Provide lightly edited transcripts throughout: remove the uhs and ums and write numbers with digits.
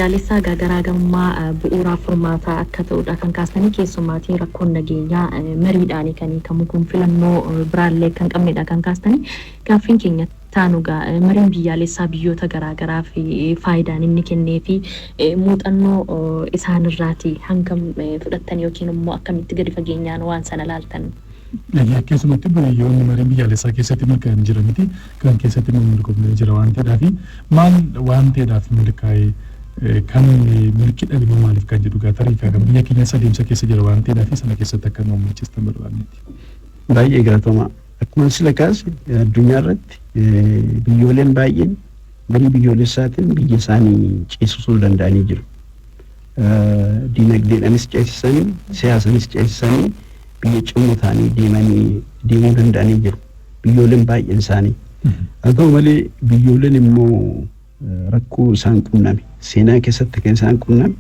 Biyyaalessaa garaagarummaa bu'uuraa furmaataa akka ta'udha kan kaasanii, keessumaatii rakkoon nageenyaa mariidhaan kan hiikamu kun filannoo biraallee kan qabnedha kan kaastanii. Gaaffiin keenya taanugaa, mariin biyyaalessaa biyyoota garaagaraa fi faayidaan inni kennee fi muuxannoo isaanirraati hangam fudhattan yookiin immoo akkamitti gadi fageenyaan waan sana laaltan? Keessumatti biyyoonni mariin biyyaalessaa keessatti milkaa'an jira miti, kan keessatti immoo milkoofne jira waan ta'eedhaaf, maal waan ta'eedhaaf milkaa'ee, kan milkii dhabe immoo maaliif kan jedhu, tarii kan biyya keenyas adeemsa keessa jira waan ta'eedhaaf, sana keessatti akka nu mul'istan barbaanneeti. Baay'ee galatoomaa. Akkuma sila kaase, addunyaa irratti biyyooleen baay'een marii biyyoolessaatiin biyya isaanii ceesisuu danda'anii jiru. Diinagdeedhaanis ceesisanii, siyaasanis ceesisanii, biyya cimoo ta'anii deemanii deemuu danda'anii jiru. Biyyooleen baay'een isaanii. Haa ta'u malee, biyyooleen immoo rakkoo isaan qunname, seenaa keessatti kan isaan qunname,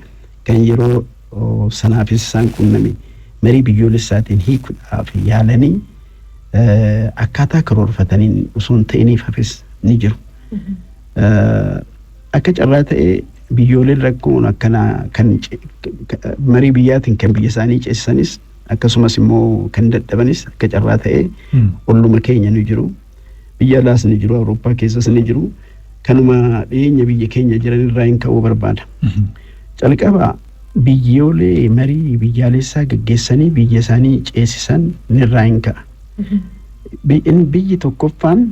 kan yeroo sanaafis isaan qunname marii biyyoolessaatiin hiikuudhaaf yaalanii akkaataa karoorfataniin osoo hin ta'iniif hafes ni jiru. Akka carraa ta'ee biyyooleen rakkoon akkanaa kan marii biyyaatiin kan biyya isaanii ceesisanis, akkasumas immoo kan dadhabanis, akka carraa ta'ee olluma keenya ni jiru. Biyya alaas ni jiru, Awurooppaa keessas ni jiru. Kanuma dhiyeenya biyya keenya jiran irraa hin ka'uu barbaada. Calqaba biyyoolee marii biyyaalessaa gaggeessanii biyya isaanii ceesisan irraa hin ka'a. Biyyi tokkoffaan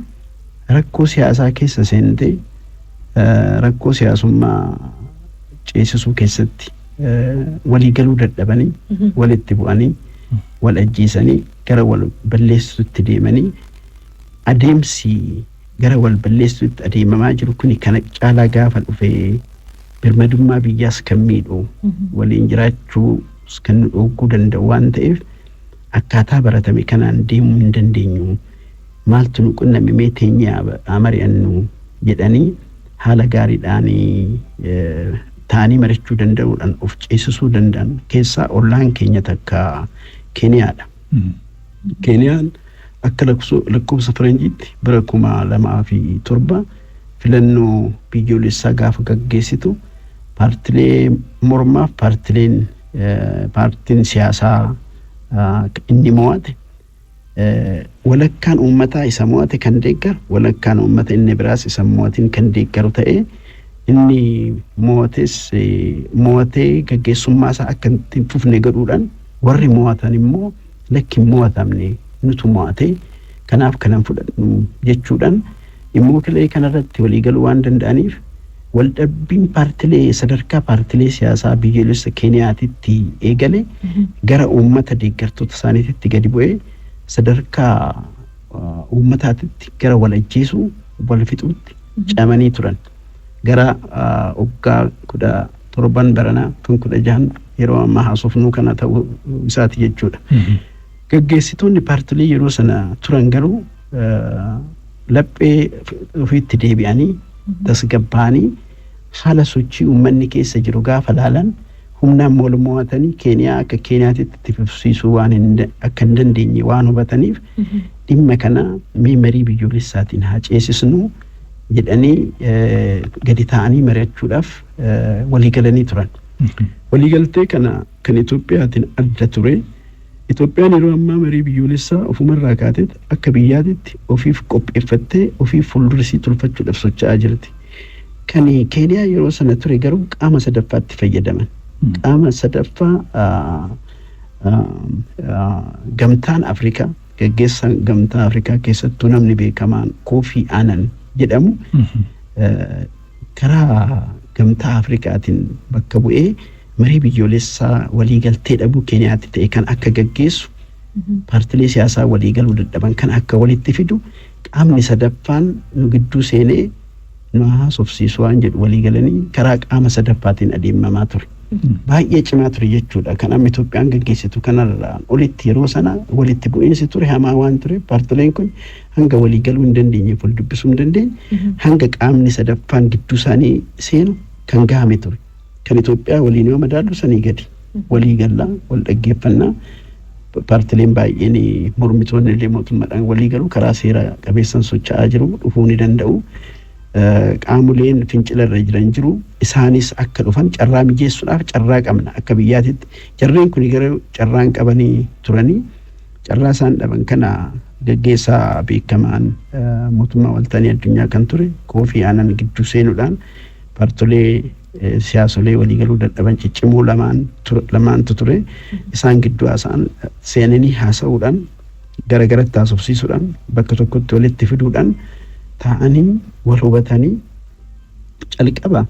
rakkoo siyaasaa keessa seentee rakkoo siyaasummaa ceesisuu keessatti waliigaluu dadhabanii, walitti bu'anii, wal ajjeesanii, gara wal balleessuutti deemanii, adeemsi gara wal balleessuutti adeemamaa jiru kuni kana caalaa gaafa dhufee birmadummaa biyyaas kan miidhu, waliin jiraachuu kan nu dhooguu danda'u waan ta'eef, akkaataa baratame kanaan deemuu hin dandeenyu. Maaltu nu qunname? Mee teenyee haa mari'annu jedhanii haala gaariidhaan ta'anii mari'achuu danda'uudhaan of ceesisuu danda'an keessaa ollaan keenya takka Keeniyaadha. Keeniyaan akka lakkoofsa faranjiitti bara 2007 filannoo biyyoolessaa gaafa gaggeessitu, paartilee mormaaf paartileen paartiin siyaasaa inni mo'ate, walakkaan uummataa isa mo'ate kan deeggaru, walakkaan uummata inni biraas isa mo'atiin kan deeggaru ta'ee, inni mo'ates mo'atee gaggeessummaa isaa akka hin fufne godhuudhaan, warri mo'atan immoo lakki, hin mo'atamne, nutu mo'ate, kanaaf kanan fudhannu jechuudhaan immoo kilee kanarratti waliigaluu waan danda'aniif, waldhabbiin paartilee sadarkaa paartilee siyaasaa biyyoolessa Keeniyaatitti eegale gara uummata deeggartoota isaaniititti gadi bu'ee sadarkaa uummataatitti gara wal ajjeesuu, wal fixuutti ce'amanii turan. Gara waggaa 17n baranaa kan 16n yeroo ammaa haasofnuu kana ta'uu isaati jechuudha. Gaggeessitoonni paartilee yeroo sana turan garuu laphee ofiitti deebi'anii, tasgabbaa'anii, haala sochii uummanni keessa jiru gaafa laalan, humnaan wal mo'atanii Keeniyaa akka Keeniyaatitti itti fufsiisuu waan akka hin dandeenye waan hubataniif, dhimma kana mee marii biyyoolessaatiin haa ceesisnu jedhanii gadi taa'anii mari'achuudhaaf waliigalanii turan. Waliigaltee kana kan Itoophiyaatiin adda ture. Itoophiyaan yeroo ammaa marii biyyoolessaa ofumarraa kaateet akka biyyaatitti ofiif qopheeffattee ofiif fuuldurasii tolfachuudhaaf socho'aa jirti. Kan Keeniyaa yeroo sana ture garuu qaama sadaffaatti fayyadaman. Qaama sadaffaa, Gamtaan Afrikaa, gaggeessaan Gamtaa Afrikaa keessattuu namni beekamaan Koofii Aanan jedhamu karaa Gamtaa Afrikaatiin bakka bu'ee marii biyyoolessaa waliigaltee dhabuu Keeniyaatti ta'e kan akka gaggeessu, paartilee siyaasaa waliigaluu dadhaban kan akka walitti fidu, qaamni sadaffaan nu gidduu seenee nu haasofsiisu waan jedhu waliigalanii karaa qaama sadaffaatiin adeemamaa ture. Baay'ee cimaa ture jechuudha. Kan amma Itoophiyaan gaggeessitu kanarraa olitti yeroo sana walitti bu'iinsi ture hamaa waan ture, paartileen kun hanga waliigaluu hin dandeenye, wal dubbisuu hin dandeenye, hanga qaamni sadaffaan gidduu isaanii seenu kan gahame ture. Kan Itoophiyaa waliin yoo madaallu sanii gadi. Walii gallaa, wal dhaggeeffannaa, paartileen baay'een mormitoonni illee mootummaadhaan walii galu, karaa seera qabeessan socho'aa jiru, dhufuu ni danda'u. Qaamoleen fincila irra jiran jiru, isaanis akka dhufan carraa mijeessuudhaaf carraa qabna akka biyyaatitti. Jarreen kun garuu carraan qabanii turanii carraa isaan dhaban kana gaggeessaa beekamaan mootummaa waltaanii addunyaa kan ture Koofii Aanan gidduu seenuudhaan paartolee siyaasolee waliigaluu dadhaban ciccimoo lamaantu ture. Isaan gidduu haasa'an seenanii haasa'uudhaan, gara garatti haasofsiisuudhaan, bakka tokkotti walitti fiduudhaan, taa'anii wal hubatanii, calqaba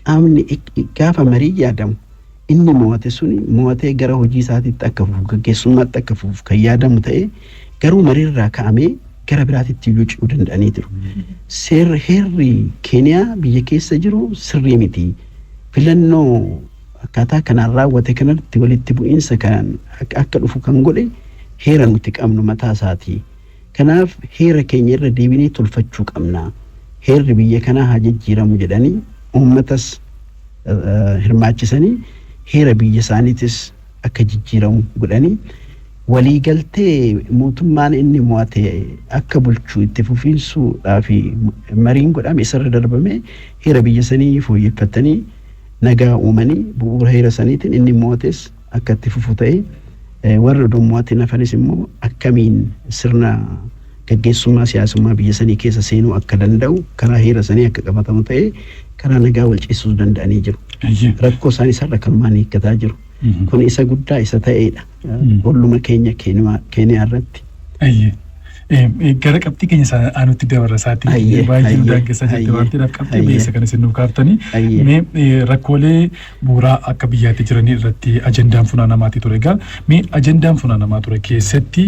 qaamni gaafa marii yaadamu inni mo'ate suni mo'atee gara hojii isaatiitti akka fufu, gaggeessummaatti akka fufu kan yaadamu ta'ee, garuu mariirraa ka'amee gara biraatitti iyyuu ce'uu danda'anii jiru. Seerri heerri Keeniyaa biyya keessa jiru sirrii miti. Filannoo akkaataa kanaan raawwate kanatti walitti bu'iinsa kan akka dhufu kan godhe heera nuti qabnu mataa isaati. Kanaaf heera keenya irra deebinee tolfachuu qabna. Heerri biyya kanaa haa jijjiiramu jedhanii uummatas hirmaachisanii, heera biyya isaaniitis akka jijjiiramu godhanii, waliigaltee mootummaan inni mo'ate akka bulchu itti fufiinsuudhaa fi mariin godhame isarra darbame heera biyya sanii fooyyeffatanii, nagaa uumanii, bu'uura heera saniitiin inni mo'ates akka itti fufu ta'e, warri odoo mo'atiin hafanis immoo akkamiin sirna gaggeessummaa siyaasummaa biyya sanii keessa seenuu akka danda'u karaa heera sanii akka qabatamu ta'e, karaa nagaa wal ceesisuu danda'anii jiru. Rakkoo isaan isarra kanumaan hiikkataa jiru. Kun isa guddaa isa ta'edha. Olluma keenya Keeniyaa irratti. Gara qabxii keenya sana aanutti dabarra, isaatii baay'ee nu daangessaa jirti waan ta'eef, qabxii beessa kan isin nuuf kaaftanii. Mee rakkoolee bu'uuraa akka biyyaatti jiranii irratti ajandaan funaanamaatii ture. Egaa mee ajandaan funaanamaa ture keessatti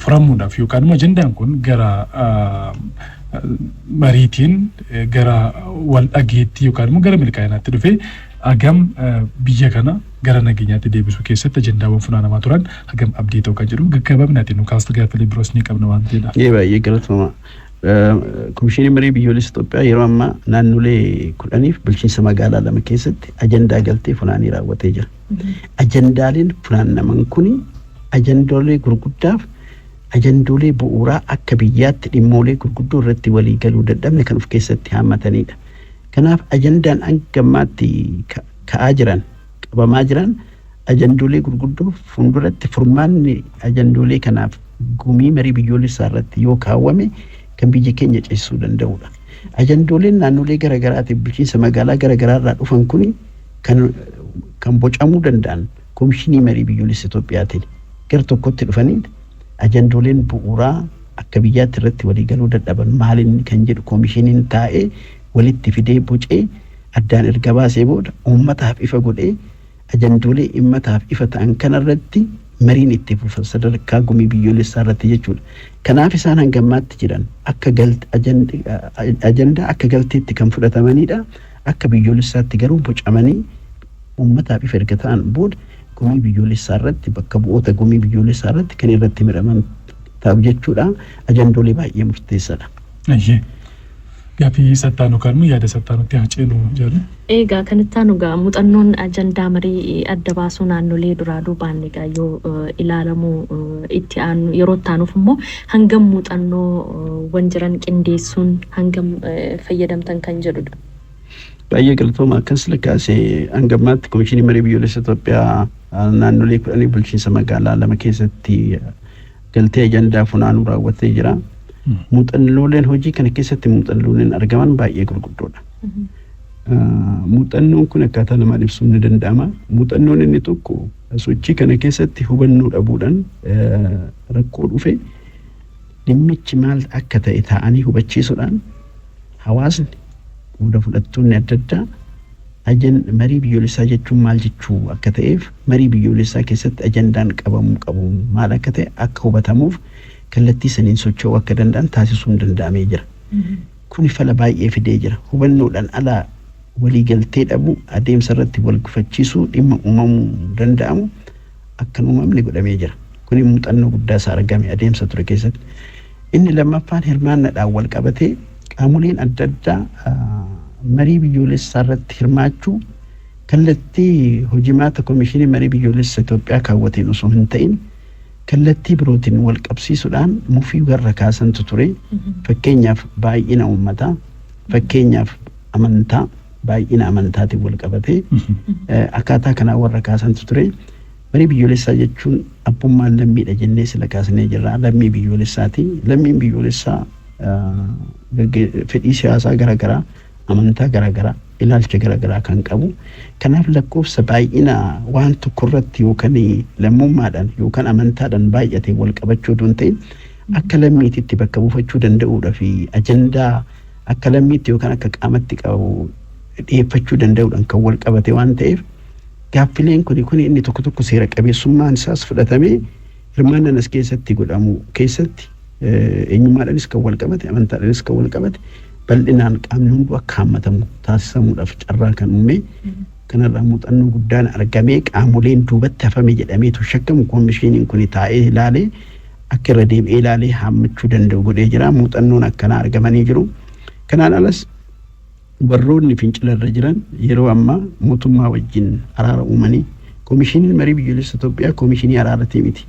furamuudhaaf yookaan immoo ajandaan kun gara mariitiin gara wal dhageettii yookaan immoo gara milkaa'inaatti dhufee hagam biyya kana gara nageenyaatti deebisuu keessatti ajandaawwan funaanamaa turan hagam abdii ta'u kan jedhu gaggabaabinaatiin nu kaastu, gaaffilee biroos ni qabna waan ta'eedha. Baay'ee galatooma. Komishinii Marii Biyyoolessa Itoophiyaa yeroo ammaa naannolee 10f bulchiinsa magaalaa 2 keessatti ajandaa galtee funaanii raawwatee jira. Ajandaaleen funaannaman kuni ajandoolee gurguddaaf ajandoolee bu'uuraa akka biyyaatti dhimmoolee gurguddoo irratti walii galuu dadhabne kan of keessatti haammatanidha. Kanaaf ajandaan hanga ammaatti ka'aa jiran, qabamaa jiran, ajandoolee gurguddoo fuulduratti furmaanni ajandoolee kanaaf gumii marii biyyoolessaa irratti yoo kaawwame kan biyya keenya ceesisuu danda'udha. Ajandooleen naannolee garaagaraatiif bulchiinsa magaalaa garaagaraa irraa dhufan kuni kan bocamuu danda'an Komishinii Marii Biyyoolessa Itoophiyaatiin gara tokkotti dhufanii ajandooleen bu'uuraa akka biyyaatti irratti waliigaluu dadhaban maalinni kan jedhu komishiniin taa'ee walitti fidee bocee addaan erga baasee booda uummataaf ifa godhee, ajandoolee uummataaf ifa ta'an kanarratti mariin itti fufa sadarkaa gumii biyyoolessaa irratti jechuudha. Kanaaf isaan hanga ammaatti jiran akka ajandaa akka galteetti kan fudhatamanidha. Akka biyyoolessaatti garuu bocamanii uummataaf ifa erga ta'an booda gumii biyyoolessaa irratti, bakka bu'oota gumii biyyoolessaa irratti kan irratti miraman ta'u jechuudha. Ajandoolee baay'ee murteessaadha. Gaaffii sattaanu kan yaada sattaanutti haa ceenu jedhu. Egaa kan itti aanu egaa muuxannoon ajandaa marii adda baasuu naannolee duraa duubaan egaa yoo ilaalamu, itti aanu yeroo itti aanuuf immoo hangam muuxannoowwan jiran qindeessuun hangam fayyadamtan kan jedhudha. Baay'ee galatooma. Akkas lakkaasee hanga ammaatti Komishinii Marii Biyyoolessa Itoophiyaa naannolee 10 bulchiinsa magaalaa 2 keessatti galtee ajandaa funaanuu raawwatee jira. Muuxannooleen hojii kana keessatti muuxannooleen argaman baay'ee gurguddoodha. Muuxannoon kun akkaataa lamaan ibsuun ni danda'ama. Muuxannoon inni tokko sochii kana keessatti hubannoo dhabuudhaan rakkoo dhufe, dhimmichi maal akka ta'e taa'anii hubachiisuudhaan, hawaasni, qooda fudhattoonni adda addaa marii biyyoolessaa jechuun maal jechuu akka ta'eef, marii biyyoolessaa keessatti ajandaan qabamuu qabu maal akka ta'e akka hubatamuuf, kallattii saniin socho'uu akka danda'an taasisuun danda'amee jira. Kuni fala baay'ee fidee jira. Hubannoodhaan alaa waliigaltee dhabuu, adeemsa irratti wal gufachiisuu, dhimma uumamuu danda'amu akka hin uumamne godhamee jira. Kuni muuxannoo guddaa isaa argame adeemsa ture keessatti. Inni lammaffaan hirmaannaadhaan wal qabatee qaamoleen adda addaa marii biyyoolessaa irratti hirmaachuu kallattii hojimaata Komishinii Marii Biyyoolessa Itoophiyaa kaawwateen osoo hin ta'in kallattii birootiin wal qabsiisuudhaan mufii warra kaasantu ture. Fakkeenyaaf baay'ina uummataa, Fakkeenyaaf amantaa, baay'ina amantaatiin wal qabatee akkaataa kanaa warra kaasantu ture. Marii biyyoolessaa jechuun abbummaan lammiidha jennee sila kaasnee jirra. Lammii biyyoolessaati. Lammiin biyyoolessaa fedhii siyaasaa garaagaraa, amantaa garaagaraa, ilaalcha garaagaraa kan qabu. Kanaaf lakkoofsa baay'ina waan tokko irratti yookaan lammummaadhaan yookaan amantaadhaan baay'ate wal qabachuu osoo hin ta'in akka lammiititti bakka buufachuu danda'uudha fi ajandaa akka lammiitti yookaan akka qaamatti qabu dhiyeeffachuu danda'uudhaan kan wal qabate waan ta'eef, gaaffileen kun inni tokko tokko seera qabeessummaan isaas fudhatamee hirmaannaan as keessatti godhamu keessatti eenyummaadhaanis kan wal qabate, amantaadhaanis kan wal qabate, bal'inaan qaamni hunduu akka hammatamu taasisamuudhaaf carraa kan uume. Kanarraa muuxannoo guddaan argamee, qaamoleen duubatti hafame jedhameetu shakkamu koomishiniin kun taa'ee ilaalee akka irra deebi'ee ilaalee hammachuu danda'u godhee jira. Muuxannoon akkanaa argamanii jiru. Kanaan alas warroonni fincila irra jiran yeroo ammaa mootummaa wajjin araara uumanii, koomishiniin marii biyyoolessa Itoophiyaa koomishinii araaratii miti.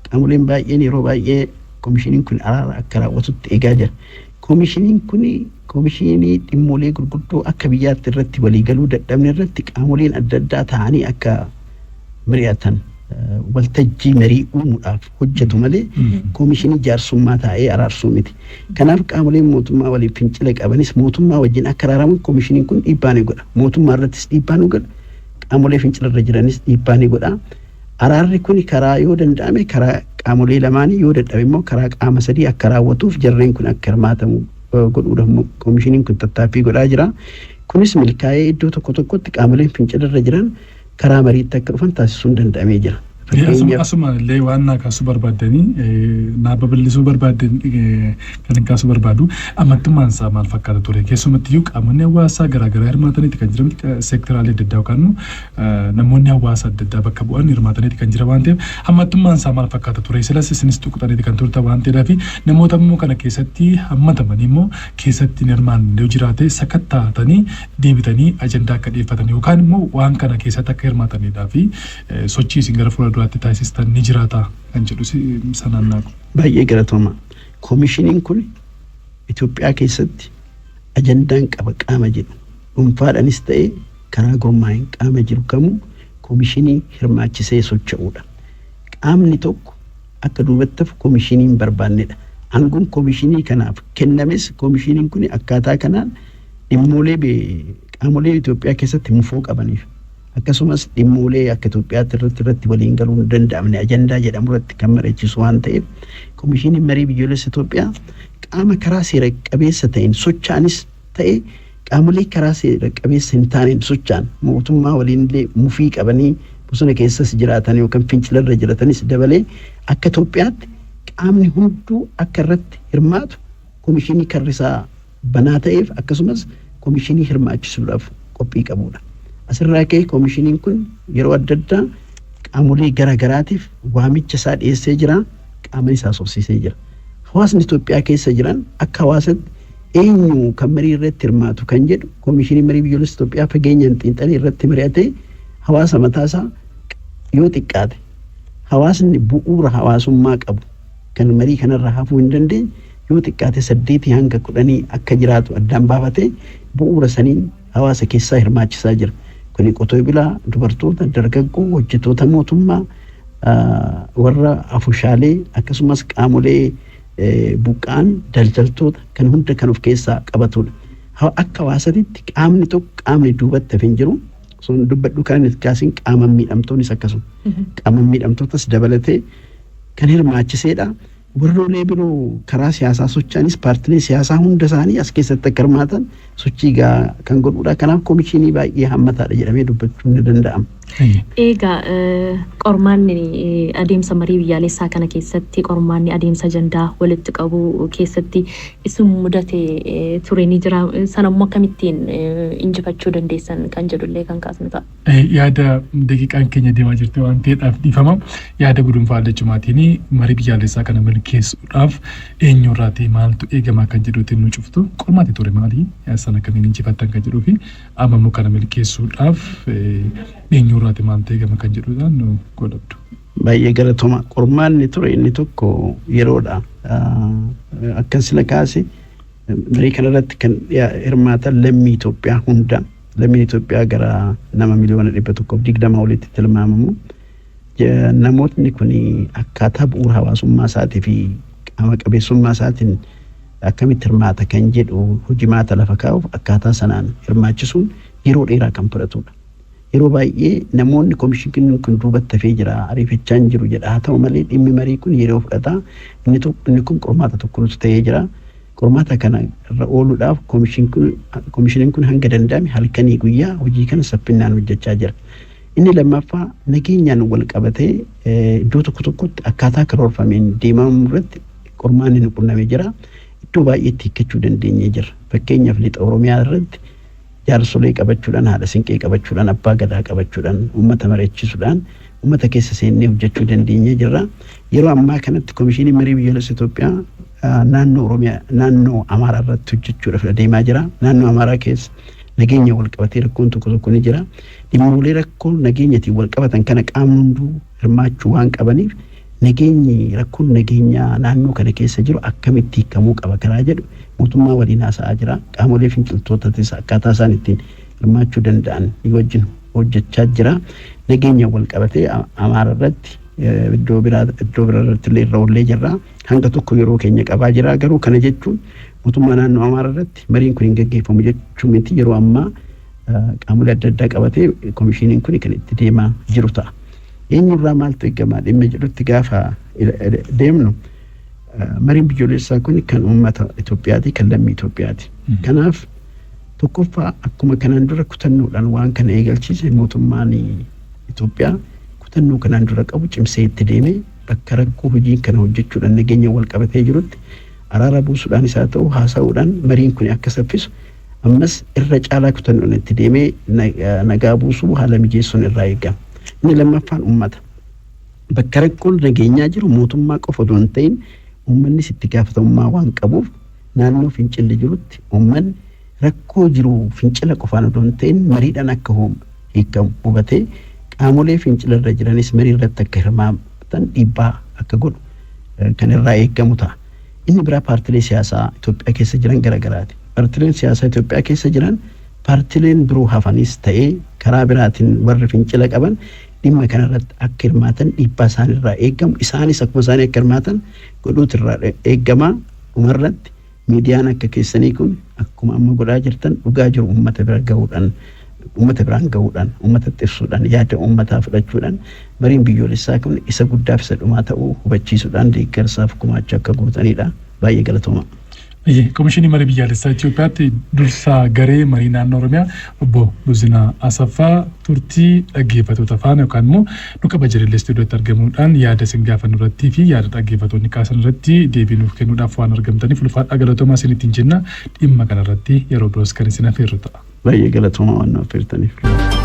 Qaamoleen baay'een yeroo baay'ee koomishiniin kun araara akka raawwatutti eegaa jira. Koomishiniin kun koomishinii dhimmoolee gurguddoo akka biyyaatti irratti waliigaluu dadhabne irratti qaamoleen adda addaa ta'anii akka mari'atan waltajjii marii uumuudhaaf hojjetu malee koomishinii jaarsummaa taa'ee araarsuu miti. Kanaaf qaamoleen mootummaa waliin fincila qabanis mootummaa wajjin akka araaraman koomishiniin kun dhiibbaa ni godha. Mootummaa irrattis dhiibbaa ni godha. Qaamolee fincila irra jiranis dhiibbaa ni godha. Araarri kun karaa yoo danda'ame karaa qaamolee lamaanii, yoo dadhabe immoo karaa qaama sadii akka raawwatuuf, jarreen kun akka hirmaatamu godhuudhaaf koomishiniin kun tattaaffii godhaa jira. Kunis milkaa'ee iddoo tokko tokkotti qaamoleen fincila irra jiran karaa mariitti akka dhufan taasisuun danda'amee jira. Asuma illee waan naa kaasuu barbaaddanii, naa babal'isuu barbaaddan, kan hin kaasuu barbaadu, amantummaan isaa maal fakkaata ture? Keessumattiyyuu qaamonni hawaasaa garaagaraa hirmaataniiti kan jiran, seektaraalee adda addaa yookaan namoonni hawaasa adda addaa bakka bu'an hirmaataniiti kan jira waan ta'eef, hammattummaan isaa maal fakkaata ture? Silas isinis tuqxaniiti kan turtan waan ta'eedhaa fi namoota immoo kana keessatti hammatamanii immoo keessatti hin hirmaanne yoo jiraate, sakattaatanii deebitanii ajandaa akka dhiyeeffatan yookaan immoo waan kana keessatti akka hirmaatanidhaa fi sochii isin gara fuula duraatti taasistan ni jiraata kan jedhu sanaan naagu. Baay'ee galatooma. Koomishiniin kun Itoophiyaa keessatti ajandaan qaba qaama jedhu, dhuunfaadhaanis ta'e karaa gurmaa'een qaama jiru kamuu koomishinii hirmaachisee socho'uudha. Qaamni tokko akka duubatti hafu koomishinii hin barbaannedha. Aangoon koomishinii kanaaf kennames koomishiniin kun akkaataa kanaan dhimmoolee qaamolee Itoophiyaa keessatti mufoo qabaniif, akkasumas dhimmoolee akka Itoophiyaatti irratti waliin galuu hin danda'amne ajandaa jedhamu irratti kan mari'achiisu waan ta'eef, koomishiniin marii biyyoolessa Itoophiyaa qaama karaa seera qabeessa ta'een socho'anis ta'e qaamolee karaa seera qabeessa hin taaneen socho'an, mootummaa waliin illee mufii qabanii bosona keessas jiraatan yookaan fincilarra jiratanis dabalee, akka Itoophiyaatti qaamni hunduu akka irratti hirmaatu koomishinii karrisaa banaa ta'eef, akkasumas koomishinii hirmaachisuudhaaf qophii qabudha. Asirraa ka'ee koomishiniin kun yeroo adda addaa qaamolee gara garaatiif waamicha isaa dhiyeessee jira, qaama isaa sobsiisee jira. Hawaasni Itoophiyaa keessa jiran akka hawaasatti eenyu kan marii irratti hirmaatu kan jedhu koomishinii marii biyyoolessa Itoophiyaa fageenyaan xiinxalee irratti mari'atee, hawaasa mataasaa yoo xiqqaate hawaasni bu'uura hawaasummaa qabu kan marii kanarra hafuu hin dandeenye yoo xiqqaate 8 hanga 10 akka jiraatu addaan baafatee bu'uura saniin hawaasa keessaa hirmaachisaa jira. Kuni qotee bulaa, dubartoota, dargaggoo, hojjettoota mootummaa, warra afushaalee, akkasumas qaamolee buqqaan, daldaltoota kan hunda kan of keessaa qabatudha. Akka hawaasatitti qaamni tokko qaamni duubatti hafe hin jiru. Sun dubbadhu kan inni kaasin qaama miidhamtoonnis akkasuma. Qaama miidhamtootas dabalatee kan hirmaachiseedha. Warroolee biroo karaa siyaasaa socho'anis paartilee siyaasaa hunda isaanii as keessatti akka hirmaatan sochii kan godhudha. Kanaaf koomishinii baay'ee hammataadha jedhamee dubbachuun ni danda'ama. Egaa qormaanni adeemsa marii biyyaalessaa kana keessatti, qormaanni adeemsa ajandaa walitti qabu keessatti isin mudate ture ni jira. Sana immoo akkamittiin injifachuu dandeessan kan jedhullee kan kaasnu ta'a. Yaada daqiiqaan keenya deemaa jirti waan ta'eedhaaf dhiifama. Yaada gudunfaa lachumaatiin marii biyyaalessaa kana milkeessuudhaaf eenyurraatii maaltu eegamaa kan jedhuutiin nu cuftu. Qormaati ture maali? Sana akkamiin injifattan kan jedhuu fi amma immoo kana milkeessuudhaaf eenyurraati maaltu eegama kan jedhuudhaan nu godhabdu. Baay'ee galatooma. Qormaanni ture inni tokko yeroodha. Akkan sila kaase Marii kanarratti kan hirmaatan lammii Itoophiyaa hunda, lammiin Itoophiyaa gara nama 120,000,000 olitti tilmaamamu. Namootni kun akkaataa bu'uura hawaasummaa isaatii fi qaama qabeessummaa isaatiin akkamitti hirmaata kan jedhu hojimaata lafa kaa'uuf akkaataa sanaan hirmaachisuun yeroo dheeraa kan fudhatudha. Yeroo baay'ee namoonni koomishiniin kun duubatti hafee jira, ariifachaa hin jiru jedha. Haa ta'u malee dhimmi marii kun yeroo fudhata. Inni kun qormaata tokko nuti ta'ee jira. Qormaata kana irra ooluudhaaf koomishiniin kun hanga danda'ame halkanii guyyaa hojii kana saffinaan hojjechaa jira. Inni lammaffaa nageenyaan wal qabatee iddoo tokko tokkotti akkaataa karoorfameen deemamu irratti qormaanni nu qunnamee jira. Iddoo baay'eetti hiikkachuu dandeenyee jira. Fakkeenyaaf lixa Oromiyaa irratti jaarsolee qabachuudhaan, haadha siinqee qabachuudhaan, abbaa gadaa qabachuudhaan, uummata mari'achisuudhaan uummata keessa seennee hojjechuu dandeenyee jirra. Yeroo ammaa kanatti Koomishiniin Marii Biyyoolessa Itoophiyaa naannoo Oromiyaa, naannoo Amaaraa irratti hojjechuudhaaf adeemaa jira. Naannoo Amaaraa keessa nageenya wal qabatee rakkoon tokko tokko ni jira. Dhimmoolee rakkoo nageenyatiin wal qabatan kana qaamni hunduu hirmaachuu waan qabaniif nageenyi rakkoon nageenyaa naannoo kana keessa jiru akkamitti hiikamuu qaba karaa jedhu mootummaa waliin haasa'aa jira. Qaamolee finciltootatis akkaataa isaan ittiin hirmaachuu danda'an wajjin hojjechaa jira. Nageenya wal qabatee Amaara irratti iddoo biraa irratti illee irra oollee jirra. Hanga tokko yeroo keenya qabaa jira. Garuu kana jechuun mootummaa naannoo Amaara irratti mariin kun hin gaggeeffamu jechuu miti. Yeroo ammaa qaamolee adda addaa qabatee koomishiniin kun kan itti deemaa jiru ta'a. Eenyurraa maaltu eegama dhimma jedhutti gaafa deemnu, mariin biyyoolessaa kun kan uummata Itoophiyaati, kan lammii Itoophiyaati. Kanaaf tokkoffaa akkuma kanaan dura kutannoodhaan waan kana eegalchiise mootummaan Itoophiyaa kutannoo kanaan dura qabu cimsee itti deemee bakka rakkoo hojii kana hojjechuudhaan nageenya wal qabatee jirutti araara buusuudhaan isaa ta'u haasa'uudhaan mariin kun akka saffisu ammas irra caalaa kutannoon itti deemee nagaa buusuu haala mijeessuun irraa eegama. Inni lammaffaan uummata. Bakka rakkoon nageenyaa jiru mootummaa qofa otoo hin ta'in uummannis itti gaafatamummaa waan qabuuf naannoo fincilli jirutti uummanni rakkoo jiru fincila qofaan otoo hin ta'in mariidhaan akka hiikamu hubatee qaamolee fincila irra jiranis marii irratti akka hirmaatan dhiibbaa akka godhu kan irraa eegamu ta'a. Inni biraa paartilee siyaasaa Itoophiyaa keessa jiran garaagaraati. Paartileen siyaasaa Itoophiyaa keessa jiran paartileen biroo hafanis ta'ee karaa biraatiin warri fincila qaban dhimma kanarratti akka hirmaatan dhiibbaa isaanirraa eegamu, isaanis akkuma isaanii akka hirmaatan godhuutu irraa eegama. Dhumarratti miidiyaan akka keessanii kun akkuma amma godhaa jirtan dhugaa jiru uummata bira gahuudhaan, uummata biraan gahuudhaan, uummatatti ibsuudhaan, yaada uummataa fudhachuudhaan mariin biyyoolessaa kun isa guddaaf isa dhumaa ta'uu hubachiisuudhaan deeggarsaaf gumaacha akka gootanidha. Baay'ee galatooma. Komishinii Marii Biyyaalessaa Itoophiyaatti dursaa garee marii naannoo Oromiyaa obbo Buzinaa Asaffaa, turtii dhaggeeffattoota faana yookaan immoo nu kabajarillee istuudiyootti argamuudhaan yaada isin gaafannu irrattii fi yaada dhaggeeffattoonni kaasan irratti deebii nuuf kennuudhaaf waan argamtaniif ulfaadhaa, galatoomaa isin ittiin jenna. Dhimma kanarratti yeroo biroos kan isin affeerru ta'a. Baay'ee galatooma waan nu affeertaniif.